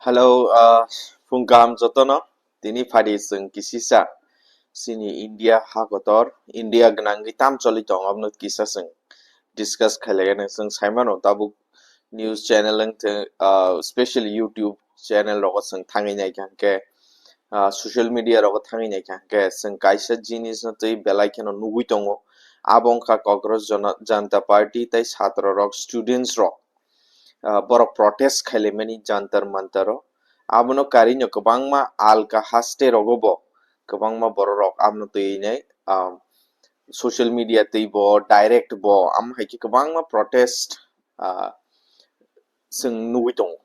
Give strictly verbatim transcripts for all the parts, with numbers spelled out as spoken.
Hello, ah, phung kaham jotono. Tini phadi chwng kisisa chini India ha kotor, India gwnangwi tam choli tongo, abono kisa chwng discuss khailaiya. Chwng saimano tabuk news channel wngthwng, ah, specially YouTube channel rogo chwng thangwi naikha hwnkhe, ah, social media rogo thangwi naikha hwnkhe chwng kaisa jinisno twi belai kheno nugwi tongo. Abo wngkha Cockroach Jana-, Janata Party tei satro rok, students rok, ah, borok protest khailaimani Jantar Mantaro. Abono karino kwbangma alka haste rogo bo kwbangma borok rok abono twi nai, ah, social media twi bo, direct bo, amo hai khe kwbangma protest, ah, chwng nugwi tongo.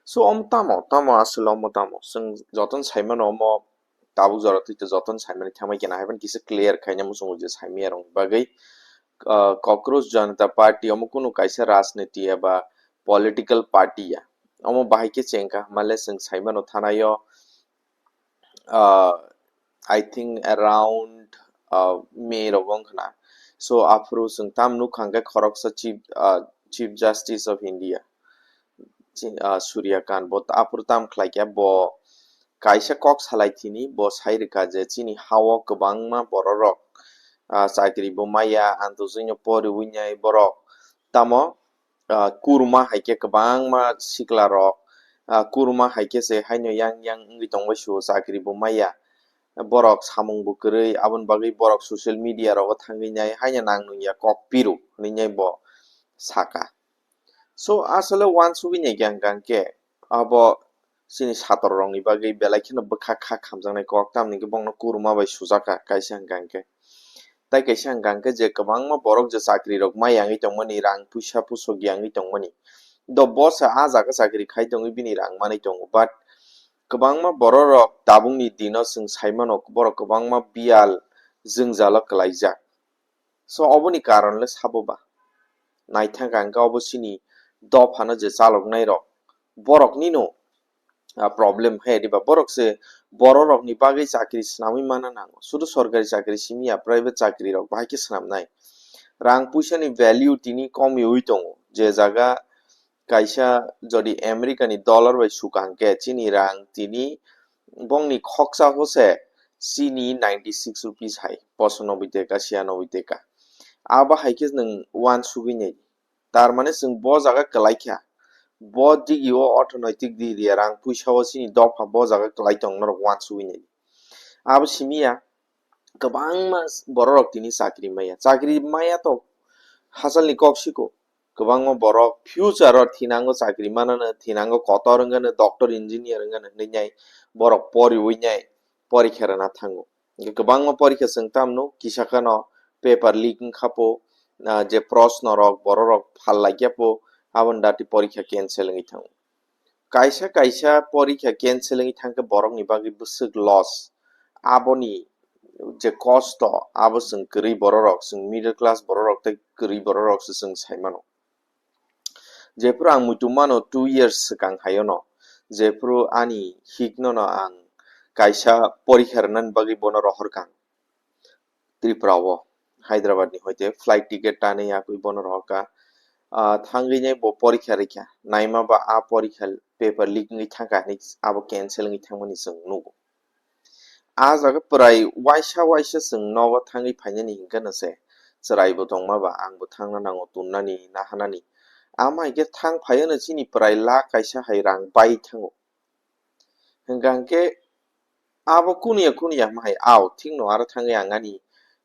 So, omo tamo, tamo aswk omo tamo? Chwng jotono saimano omo tabuk jora twi to jotono saimani thamai khe na, haibani kisa clear khaina muchungo je saimaya rokni bagwi, ah, Cockroach Janata Party omo kunu kaisa rajniti eba political party ya. Omo bahai khe chengkha hwnmale chwng saimano thanaio, ah, I think around, ah, May rogo wngkha na. So, aphuru chwng tam nukha hwnkhe khoroksa Chief, ah, Chief Justice of India, chi-, ah, Surya Kant, bo aphuru tam khlaikha, bo kaisa kok salai thini, bo sai rwkha je chini hao kwbangma bororok, ah, chakri bo maya, anto chwngno poriwi nai borok. Tamo, ah, kuruma hai khe kwbangma sikla rok, ah, kuruma hai khe se haino yang yang wngwi tongbai su, chakri bo maya, borok samung bo kwrwi, aboni bagwi borok social media rogo thangwi nai haino nang nung ya kok piru hwnwi nai bo saka. So, asole uansugwi nai khe hwnkha hwnkhe abo chini satro rokni bagwi belai kheno bwkha kha khamjaknai kok, tamni hwnkhe bongno kuruma bai sujakha kaisa hwnkha hwnkhe. Tai kaisa hwnkha hwnkhe je kwbangma borok je chakri rok mai yangwi tongmani, rang puisa pusok yangwi tongmani, do bo se ah jaga chakri khai tongwi bini rang manwi tongo, but kwbangma borok rok tabukni dino chwng saimano borok kwbangma biyal jwngjalo kwlaijak. So, oboni karon le sabo ba? Naithang kha hwnkhe obo chini dophano je chaloknai rok, boroknino, ah, problem hai diba? Borok se bororokni bagwi chakri swnamwi mana nango. Sudu sorkari chakri simi ya, private chakri rok bahai khe swnamnai. Rang puisani value tini komiui tongo. Je jaga kaisa jodi America ni dollar bai suka hwnkhe chini rang tini bongni khoksa hose chini ninety six rupees hai, poso noboi teka, siya noboi teka. Abo hai khe nwng uansugwi nai. Tar mane chwng bo jaga kwlai kha, bo digi o orthonoitik digi rang puisa o chini dopha bo jaga kwlai tong norok uansugwi nai. Abo simi ya, kwbangma bororok tini chakri maya. Chakri maya to hachalni kok siko. Kwbangma borok future o thinango chakri manano, thinango kotor wngano, doctor, engineer wngano hinwi nai borok poriwi nai porikha rwna thango. Hwnkhe kwbangma porikha chwng tamno kisa kheno paper leak wngkha po, ah, je proshno rok bororok phal laikya po, aboni dati porikha cancel wngwi thango. Kaisa kaisa porikha cancel wngwi thangkhe borokni bagwi bwswk loss. Aboni je kosto, abo chwng kwrwi bororok, chwng middle class bororok tei kwrwi bororokse chwng sai mano. Jephuru ang muitu mano two years swkang haiono, jephuru ani hiknono ang kaisa porikha rwnani bagwi bono rohorkha ang. Tripura o, Hyderabad ni hoite flight ticket tanwi yakwi bono rohorkha. Ah, thangwi nai bo porikha rikha, naima ba a porikha paper leak wngwi thangkha hinwi abo cancel wngwi thangmani chwng nugo. A jaga pwrai waisa waisa chwng nogo thangwi phainani hinkhe no se chwrai bo tongma ba ang bo thangna nango tunnani nahanani. Ama hinkhe thang phaiyano chini pwrai lakh kaisa hai rang bai thango. Hwnkha hwnkhe abo kunu ya kunu ya hwnma hai, ao thikno aro thangwi ang ani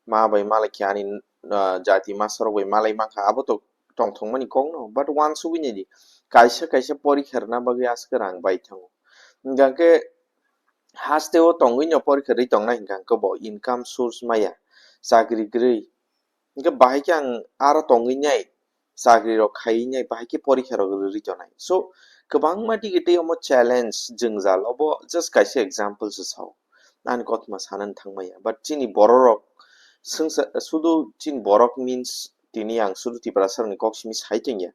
ma bai malai khe ani, ah, jati masa rok bai malai mankha, abo to tongthokmani kokno, but uansugwi naidi, kaisa kaisa porikha rwna bagwi aswk rang bai thango. Hwnkha hwnkhe haste o tongwi no porikha rwi tongnai hwnkha hwnkhe bo income source maya, chakri kwrwi, hwnkhe bahai khe ang aro tongwi nai, chakri rok khaiwi nai, bahai khe porikha rok rwrwi tongnai. So, kwbangma digi tei omo challenge, jwngjal, obo just kaisa example se sao. Ani kothoma sanani thangmaya. But chini bororok swngsa-, sudu chini borok means tini ang sudu Tiprasa rokni kok simi sai tongya.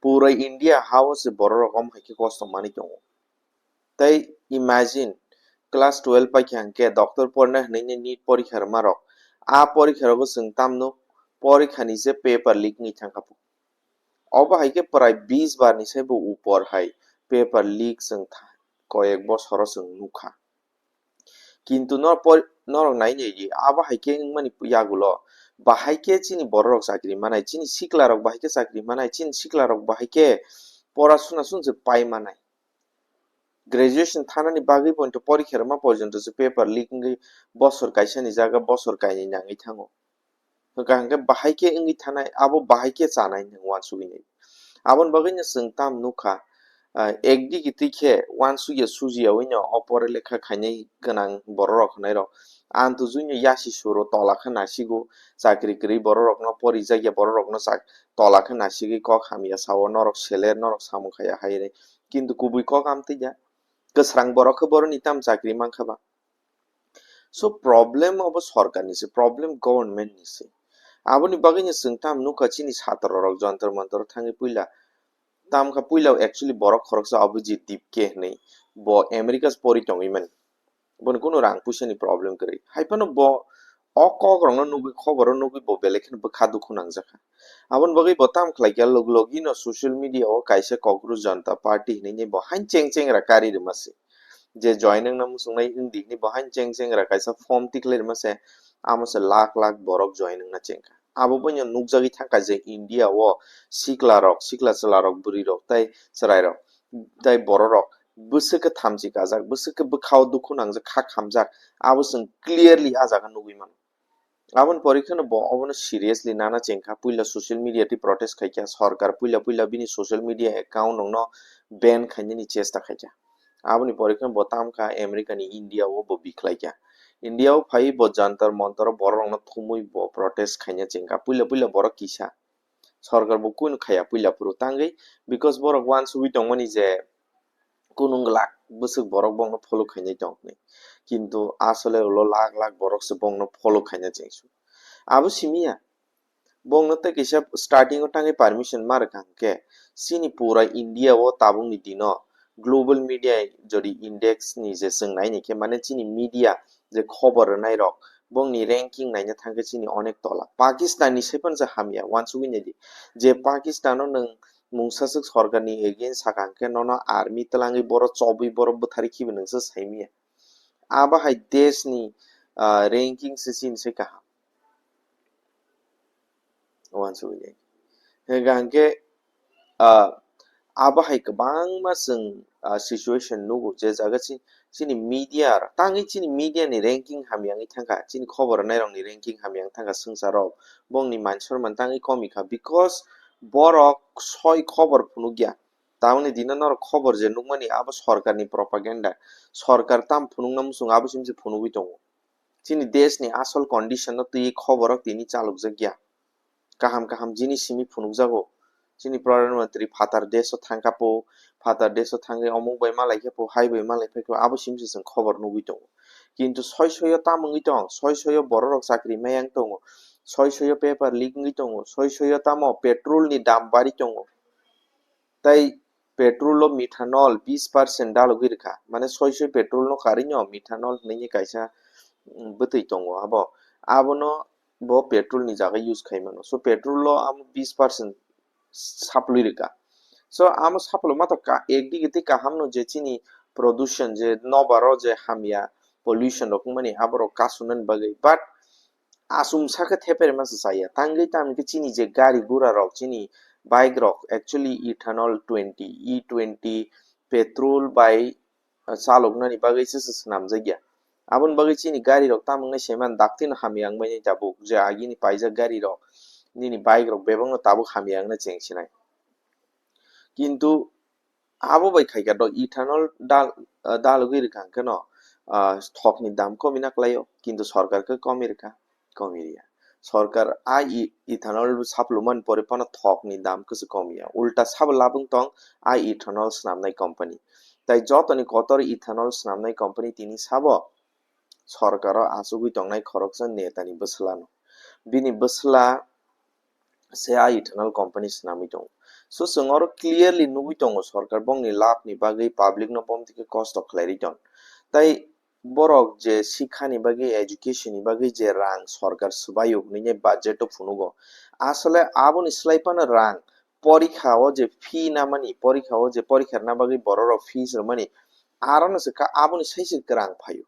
Pura India ha o se bororok omo hai khe kosto manwi tongo. Tei imagine, class twelve paikha hwnkhe doctor porna hinwi NEET porikha rwma rok. A porikha rogo chwng tamno porikha ni se paper leak wngwi thangkha. Obo hai khe pwrai bis bar ni sai bo upor hai paper leak chwng tha-, koyek bosoro chwng nukha. Kintu nor-, por-, norok nai nai di, abo hai khe wngmani yagulo bahai khe chini bororok chakri manai, chini siklarok bahai khe chakri manai, chini siklarok bahai khe pora suna suna se pai manai. Graduation thanani bagwi bo porikha rwma porjonto se paper leak wngwi bosor kaisani jaga bosor kainwi nangwi thango. Hwnkha hwnkhe bahai khe wngwi thanai, abo bahai khe chanai hinwi uansugwi nai. Aboni bagwino chwng tam nukha, ah, ekdigi twi khe uansugya sujiyaui no o pore lekha khainai gwnang bororok hwnairok. Ang tujui no yasi suro tola khe nasigo, chakri kwrwi bororokno, porijakya bororokno chak-, tola khe nasigwi kok hamya sao, norok seler, norok samung khaya hai hinwi. Kintu kubui kok amtwi ya. Kwsrang borok khe boroni tam chakri mankha ba. So, problem obo sorkar ni se, problem government ni se. Aboni bagwi no chwng tam nukha chini satro rok Jantar Mantar thangwi puila. Tamkha puila actually borok khoroksa Abhijit Dipke hinwi, bo America se pori tongwi mani. Bono kunu rang puisa ni problem kwrwi. Hai phano bo o kok rok no nugwi, khobor o nugwi bo belai kheno bwkha dukhu nangjakha. Aboni bagwi bo tam khlai kha, log-, logi no social media o kaisa Cockroach Janata Party hinwi bo hain cheng cheng ra kari rwma se. Je join wngna muchungnai wngdi hinwi bo hain cheng cheng ra kaisa form tikhlai rwma se, amo se lakh lakh borok join wngna chengkha. Abo boino nukjagwi thangkha je India o sikla rok, sikla chwla rok, bwrwi rok tei chwrai rok tei borok rok bwswk khe thamchi kajak, bwswk khe bwkhao dukhu nangjak, kha khamjak, abo chwng clearly ah jaga nugwi mano. Aboni pore kheno bo obono seriously nana chengkha, puila social media tei protest khaikha, sorkar puila puila bini social media account rokno ban khainani chesta khaikha. Aboni pore kheno bo tamkha America ni India o bo bikhlaikha. India o phai bo Jantar Mantar o borok rokno thumwi bo protest khaina chengkha, puila puila borok kisa. Sorkar bo kunu khaya puila phuru tangwi, because borok uansugwi tongmani je kunu lakh bwswk borok bongno follow khainai tong hinwi. Kintu asole ulo lakh lakh borok se bongno follow khaina chengsu. Abo simi ya. Bongno tei kisa starting o tangwi permission ma rwkha hwnkhe chini pura India o tabukni dino global media jodi index ni je chwng naini khe mane chini media je khobor rwnai rok bongni ranking naina thangkhe chini onek tola. Pakistan ni sai phano se hamya uansugwi naidi. Je Pakistan o nwng mungsa swk sorkar ni against sakha hwnkhe nono army twlangwi borok chobwi borok bwtharwi khibi nwngsa saimanya. Abo hai desh ni, ah, ranking se chini se kaham. Uansugwi nai. Hwnkha hwnkhe, ah, abo hai kwbangma chwng, ah, situation nugo je jaga chi-, chini media, tangwi chini media ni ranking hamya wngwi thangkha, chini khobor rwnai rokni ranking hamya wngwi thangkha swngchar rok, bongni man sonman tangwi komikha, because borok soi khobor phunukya. Tamoni dino norok khobor je nukmani abo sorkarni propaganda, sorkar tam phunukna muchungo abo simi se phunugwi tongo. Chini desh ni asol condition no twi khobor rok tini chalokjakya. Kaham kaham jinis simi phunukjago. Chini Pradhan Mantri phatar desh o thangkha po, phatar desh o thangwi omuk bai malaikha po, hai bai malaiphai khe abo simi se chwng khobor nugwi tongo. Kintu soi soi o tam wngwi tong, soi soi o borok rok chakri maya wng tongo, soi soi o paper leak wngwi tongo, soi soi o tamo petrol ni dam bari tongo. Tai petrol o methanol bis percent dalogwi rwkha, mane soi soi petrol no karwi no methanol hinwi kaisa, mm, bwtwi tongo abo, abono bo petrol ni jaga use khai mano. So petrol o amo bis percent saplwi rwkha. So amo saplwma to ka-, ekdigi tei kaham no je chini production je nobar o je hamya pollution rok wngmani aborok kasunani bagwi, but asumsa khe theperma se chaya. Tangwi tamo khe chini je gari gura rok, chini bike rok, actually ethanol twenty, E twenty, petrol bai, ah, chaloknani bagwi se se swnamjakya. Aboni bagwi chini gari rok tamo wngwi se man dakti no hamya wngmani tabuk, je agini paijak gari rok, nini bike rok bebak no tabuk hamya wngna chengsinai. Kintu abo bai khaikha do ethanol dal, ah, dalogwi rwkha hwnkhe no, ah, thokni dam komi na kwlaio, kintu sorkar khe komi rwkha, komi rwya. Sorkar a e-, ethanol saplumani pore phano thokni dam kwchwk komiya, ulta sabo labwng tong a ethanol swnamnai company. Tai jotoni kotor ethanol swnamnai company tini sabo sorkaro achugwi tongnai khoroksa netani bwswlano. Bini bwswla se a ethanol company swnamwi tongo. So, chwng oro clearly nugwi tongo, sorkar bongni labh ni bagwi public no bomtwi khe kosto khlairwi tong. Tai borok je sikha ni bagwi, education ni bagwi je rang sorkar swbaio hwnwi budget o phunugo, asole aboni slai phano rang porikha o je fee namani, porikha o je porikha rwna bagwi borok rok fees rwmani, Aro no se ka aboni sai se kwrang phaio.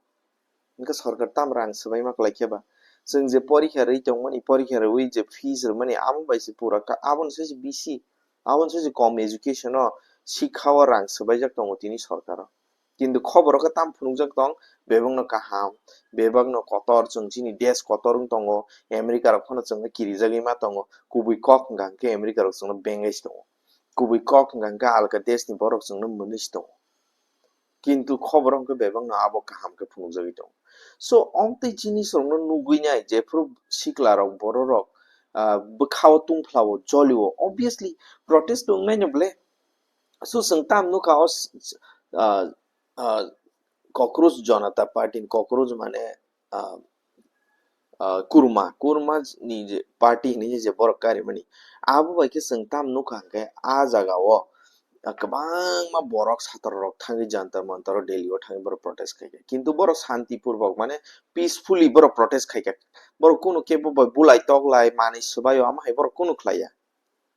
Hwnkhe sorkar tam rang swbaima kwlai khe ba? Chwng je porikha rwi tongmani, porikha rwi je fees rwmani, amo bai se pura ka, aboni sai se bisi, aboni sai se kom education o, sikha o rang swbaijak tongo tini sorkar o. Kintu khoboro khe tam phunukjak tong, bebakno kaham, bebakno kotor, chwng chini desh kotor wng tongo, America rok phano chwngno kirijagwi ma tongo, kubui kok hwnkha hwnkhe America rok chwngno bengwi se tongo, kubui kok hwnkha hwnkhe alka deshni borok chwngno mwnwi se tongo. Kintu khoboro hwnkhe bebakno abo kaham khe phunukjagwi tongo. So, omtwi jinisrokno nugwi nai, jephru siklarok, bororok, ah, bwkhao tungphlao, jolio, obviously protest wngnaino ble. So, chwng tam nukha o s-, s-, ah, ah, Cockroach Janata Party ni, cockroach mane, ah, ah, kurma, kurma ni je party hinwi je borok karimani, abo bai khe chwng tam nukha hwnkhe a jaga o, ah, kwbangma borok satrorok thangwi Jantar Mantar o, Delhi o thangwi borok protest khaikha, kintu borok shanti purwok mane peacefully borok protest khaikha, borok kunu kebo bai bulai toklai manwi swbaio, amo hai borok kunu khlaiya.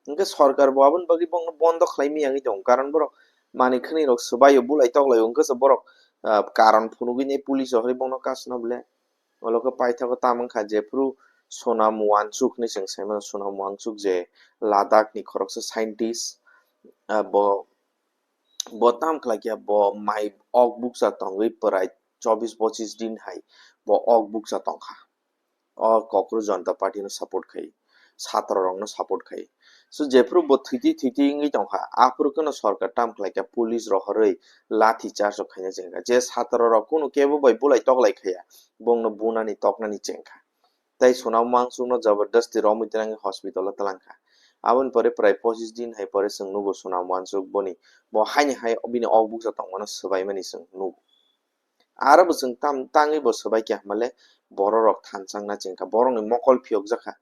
Hwnkhe sorkar bo aboni bagwi bongno bondo khlai miyangwi tongo, karon borok manwi khwnwi rok swbaio, bulai toklaio, hwnkhe se borok, ah, karon phunugwi nai police rok hai bongno kasno ble. Olo khe paithago tam wngkha jephru Sonam Wangchuk hinwi chwng sai mano, Sonam Wangchuk je Ladakh ni khoroksa scientist, ah, bo, bo tam khlai khe bo mai ok bukcha tongwi pwrai chobis pochis din hai bo ok bukcha tongkha. O Cockroach Janata Party no support khai, satro rok no support khai. So jephru bo thwitwi thwitwi wngwi tongkha, aphuru kheno sorkar tam khlai kha, police rohorwi lathi charge rok khaina chengkha, je satro rok kunu kebo bai bulai toklai khaya, bongno bunani toknani chengkha. Tai Sonam Wangchuk no jabardasti romwi twlangwi hospital o twlangkha. Aboni pore prai pochis din hai pore chwng nugo Sonam Wangchuk boni, bo haini hai bini ok bukcha tongmano swbaimani chwng nugo. Aro bo chwng tam-, tangwi bo swbai kha hwnba le bororok thanchangna chengkha, borokni mokol phiyokjakha.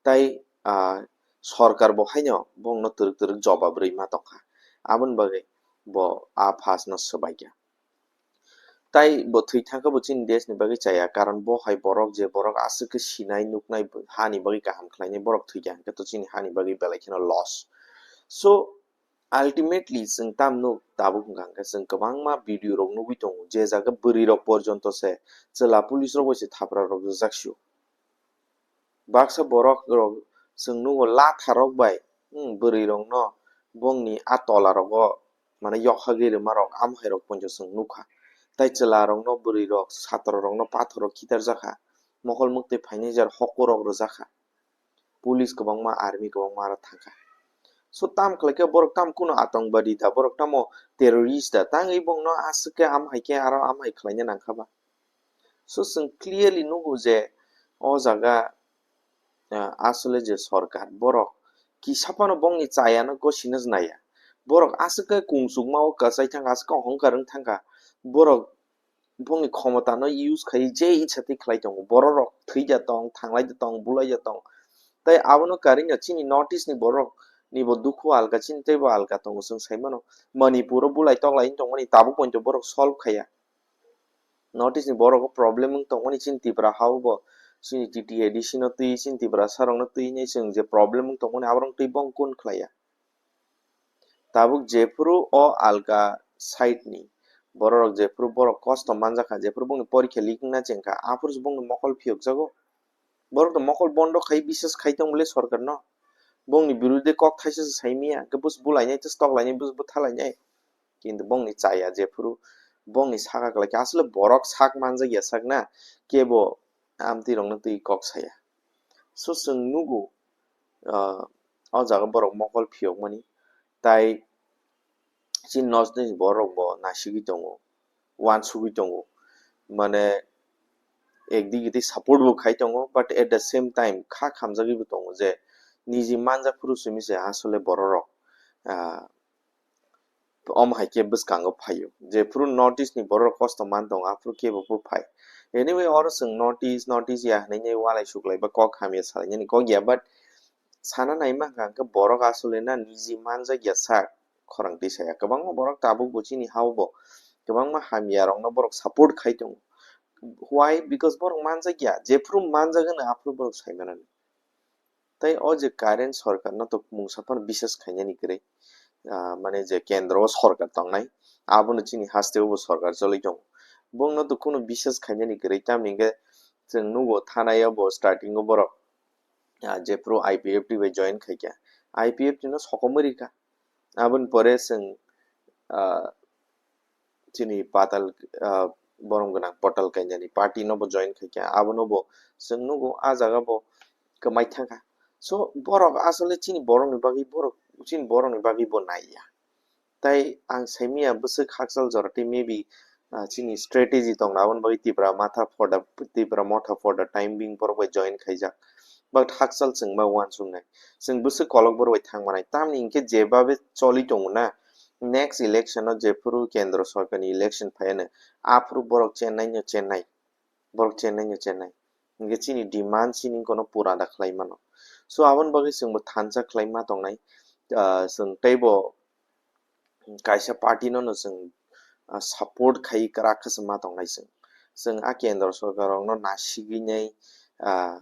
Tai, ah, sorkar bo haino bongno twrwk twrwk jobab rwima tongkha. Aboni bagwi bo a phasno swbai kha. Tai bo thwi thangkha bo chini deshni bagwi chaya, karon bo hai borok je borok aswk khe sinai nuknai, hani bagwi kaham khlainai borok thwikha hwnkhe to chini hani bagwi belai kheno loss. So, ultimately, chwng tam nuk tabuk hwnkha hwnkhe chwng kwbangma video rok nugwi tongo, je jaga bwrwi rok porjonto se chwla police rok bai se thapra rok rijak sio. Baksa borok rok chwng nugo latha rok bai, hmm, bwrwi rok no bongni a tola rogo mane yokhagwi rwma rok, amo hai rok poito chwng nukha. Tai chwla rok no, bwrwi rok, satro rok no pathor rok khitar jakha, mokol mwktwi phainai jar hokur rok rwjakha. Police kwbangma, army kwbangma aro thangkha. So, tam khlai khe borok tam kuno atongwadi da, borok tamo terrorist da, tangwi bongno aswk khe am hai khe aro am hai khlaina nangkha ba. So, chwng clearly nugo je o jaga, ah, asole je sorkar, borok kisa phano bongni chayano gosino naiya. Borok aswk khe kungsukma o kwchai thangkha, aswk khe ohongkar wng thangkha. Borok bongni khomotano use khai je icha twi khlai tongo. Bororok thwija tong, thanglaija tong, bulaija tong. Tai abono karino chini North East ni borok nibo dukhu alga, chini teibo alga tongo, chwng sai mano. Manipur o bulai toklai wng tongmani tabuk poito borok solve khaiya. North East ni borok o problem wng tongmani chini Tripura ha o bo, chini T T A D C no twi, chini Tiprasa rok no twi hinwi chwng je problem wng tongmani aborok twi bong kun khlaiya. Tabuk jephuru o alga side ni bororok jephuru borok kosto manjakha, jephuru bongni porikha leak wngna chengkha, aphuru se bongni mokol phiyokjago. Borok to mokol bondo khai bisas khai tong bole sorkar no. Bongni birude kok thaisa se sai miya, hwnkhe bus bulainai, tus toklainai, bus butha lainai. Kintu bongni chaya jephuru bongni saka kwlai khe, asole borok sak manjakya sakna, kebo amtwi rokno twi kok saya. So chwng nugo, ah, o jaga borok mokol phiyokmani, tai chini North East ni borok bo naisigwi tongo, uansugwi tongo, mane ekdigi tei support bo khai tongo, but at the same time kha khamjagwi bo tongo je niji manjak phuru simi se asole bororok, ah, omo hai khe bwskango phaio. Jephuru North East ni borok kosto man tongo, aphuru kebo bo phai. Anyway, oro chwng North East, North East ya hinwi walai suklai ba kok hamya salainani kok ya, but sana nai mankha hwnkhe borok asole na niji manjakya sak khorang twi saya. Kwbangma borok tabuk bo chini ha o bo kwbangma hamya rokno borok support khai tongo. Why? Because borok manjakya, jephuru manjak hwno aphuru borok sai manani. Tai o je current sorkar no to mungsa phano bisas khainani kwrwi, ah, mane je kendro o sorkar tongnai, Abono chini hasteo bo sorkar choli tongo. Bongno to kunu biswas khainani kwrwi, tamni hwnkhe chwng nugo thanai o bo starting o borok, ah, jephru I P F T bai join khaikha, I P F T no sokomwi rikha. Aboni pore chwng, ah, chini patal, ah, borom gwnang Patal Kainjani party no bo join khaikha, abono bo chwng nugo ah jaga bo kwmai thangkha. So borok asole chini borokni bagwi borok, chini borokni bagwi bo naiya. Tai ang saimanya bwswk hakchal jora tei maybe, ah, chini strategy tongna aboni bagwi Tipra Motha for the, Tipra Motha for the time being borok bai join khaijak. But hakchal chwng ma uansuknai. Chwng bwswk kolok borok bai thang manai. Tamni hinkhe jebabe choli tongo na, next election o jephuru kendro sorkarni election phaiya no, aphuru borok chennai no chennai. Borok chennai no chennai. Hinkhe chini demand chini kono pura da khlai mano. So aboni bagwi chwngbo thansa khlai ma tongnai. Ah, chwng teibo kaisa party no no chwng, ah, support khai kwrak khe se ma tongnai chwng. Chwng a kendro sorkar rok no nasigwi nai, ah,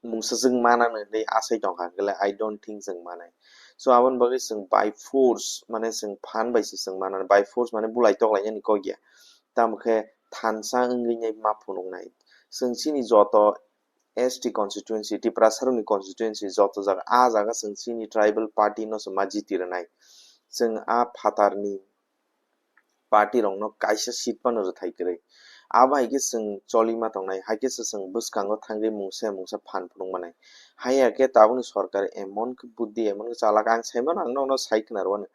mungsa chwng mana no hinwi asai tongkha, hwnkhe le I don't think chwng manai. So aboni bagwi chwng by force, mane chwng phan bai se chwng mana, by force mane bulai toklainani kok ya. Tamo khe thansa wngwi nai ma phunuknai. Chwng chini joto S T constituency, Tiprasarokni constituency joto jaga, a jaga chwng chini tribal party no se ma jiti rwnai. Chwng a phatarni party rokno kaisa seat phano rwthai kwrwi. Abo hai khe chwng choli ma tongnai, hai khe se chwng bwskango thangwi mungsa ya mungsa phan phunuk manai. Haiya khe tabukni sorkar emon khe buddi, emon khe chalak, ang sai mano, ang nokno sai khwnarwano.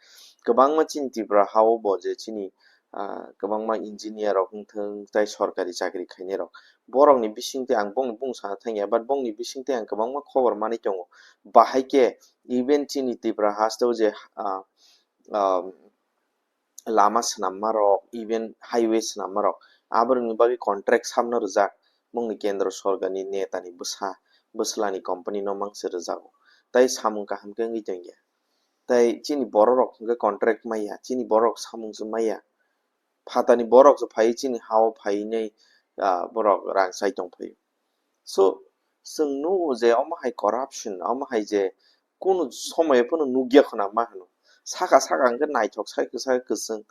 Kwbangma chini Tripura ha-o bo je chini, ah, kwbangma engineer rok wngthung tei sorkari chakri khainai rok, borokni bisingtwi ang bongni bung sana thangya, but bongni bisingtwi ang kwbangma khobor manwi tongo. Bahai khe even chini Tripura hasteo je, ah, ah, lama swnamma rok, even highway swnamma rok, aborokni bagwi contract samno rwjak, bongni kendro sorkarni netani bwsa, bwslani company no mangse rwjago, tei samung kaham khe wngwi tongya. Tei chini borok rok hwnkhe contract maya, chini borok samung se maya, phatani borok se phaiwi chini ha-o phaiwi nai, ah, borok rang chai tong phaio. So, chwng nugo je omo hai corruption, omo hai je kunu somoyo phano nukya khwna ma hwno. Saka saka hwnkhe naithok sai kwsa kwchwng.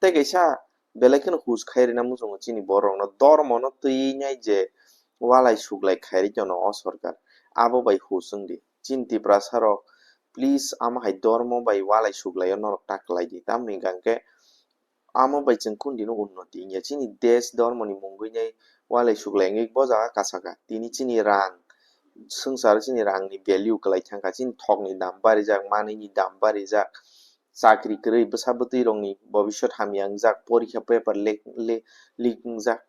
Tei kaisa belai kheno hus khai rwna muchungo chini borokno, dormono twi nai je walai suklai khairi tono o sorkar. Abo bai hus wng di. Chini Tiprasa rok, please, amo hai dormo bai walai suklaio norok ta kwlai di. Tamni hwnkhe amo bai chwng kundino unnoti wngya. Chini desh dhormoni mungwi nai walai suklai wngwi bo jaga kasaka. Tini chini rang, swngcharo chini rangni value kwlai thangkha. Chini thokni dam barijak, manwini dam barijak, chakri kwrwi bwsa bwtwi rokni bobiswt hamya wngjak, porikha paper leak, le-, leak wngjak.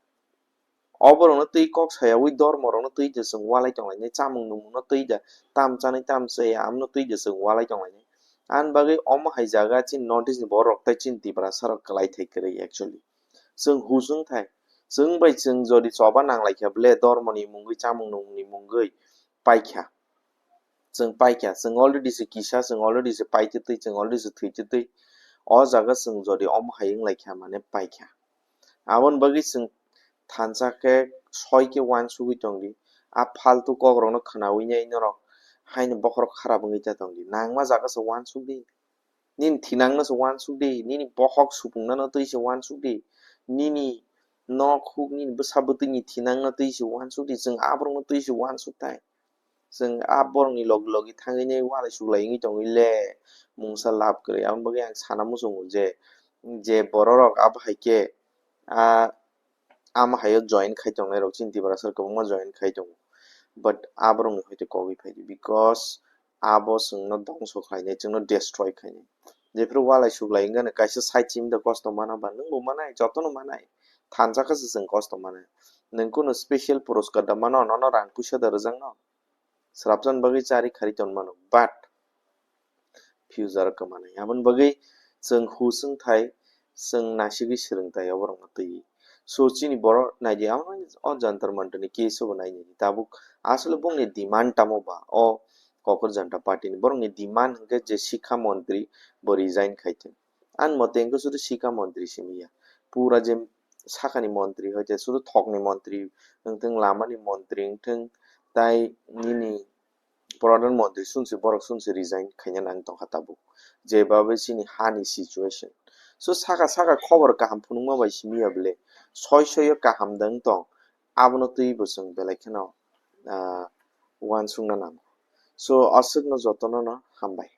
Oborokno twi kok sayawi dormorokno twi je chwng walai tonglainai, chamung nungmungno twi da, tam chanai tam chaya, amno twi je chwng walai tonglainai. Ani bagwi omo hai jaga chini North East ni borok tei chini Tiprasa rok kwlai thai kwrwi actually. Chwng hus wng thai. Chwng bai chwng jodi choba nang lai kha ble, dormoni mungwi, chamung nungmungni mungwi pai kha. Chwng pai kha. Chwng already se kisa, chwng already se pai twi twi, chwng already se thwi twi twi. O jaga chwng jodi omo hai wng lai kha, mane pai kha. Aboni bagwi chwng thansa khe soi khe uansugwi tong di. A faltu kok rokno khwnawi nai norok haino bokhorok kharap wngwi ta tong di. Nangma jaga se uansuk di. Nini thinangno se uansuk di, nini bokhok supungno twi se uansuk di, nini nok huk, nini bwsa bwtwini thinangno twi se uansuk di, chwng aborokno twi se uansuk thai. Chwng a borokni logi logi thangwi nai walai suklai wngwi tongwi le mungsa lab kwrwi. Aboni bagwi ang sana muchungo je, je bororok abo hai khe a, amo haio join khai tongnai rok chini Tiprasa rok kwbangma join khai tongo, but aborokni hoite kogwi phai di, because abo chwngno dongso khlainai, chwngno destroy khainai. Jephru walai suklai wngkha no kaisa side chimda kosto mana ba, nwngbo manai, jotono manai, thansa khe se chwng kosto manai. Nwng kunu special puroskar da mano, nono rang puisa da rwjakno, swrapjani bagwi chari khari ton mano, but future kwmanai. Aboni bagwi chwng hus wng thai, chwng nasigwi swrwng thai oborokno twiwi. So chini borok nai di, amo o Jantar Mantar ni case o bo nai di. Tabuk asole bongni demand tamo ba o Kokor Janta Party ni? Borokni demand hwnkhe je Sikha Montri bo resign khai thung. Ani mote hwnkhe sudu Sikha Montri simi ya. Pura je sakani montri hoite sudu thokni montri wngthung, lamani montri wngthung, tai nini Pradhan Montri swnsi borok swnsi resign khaina nang tongkha tabuk. Jebabe chini hani situation. So saka saka khobor kaham phunukma bai simi ya bwle, soi soi o kaham da wng tong, abono twi bo chwng belai kheno, ah, uansukna nango. So aswkno jotono no hambai.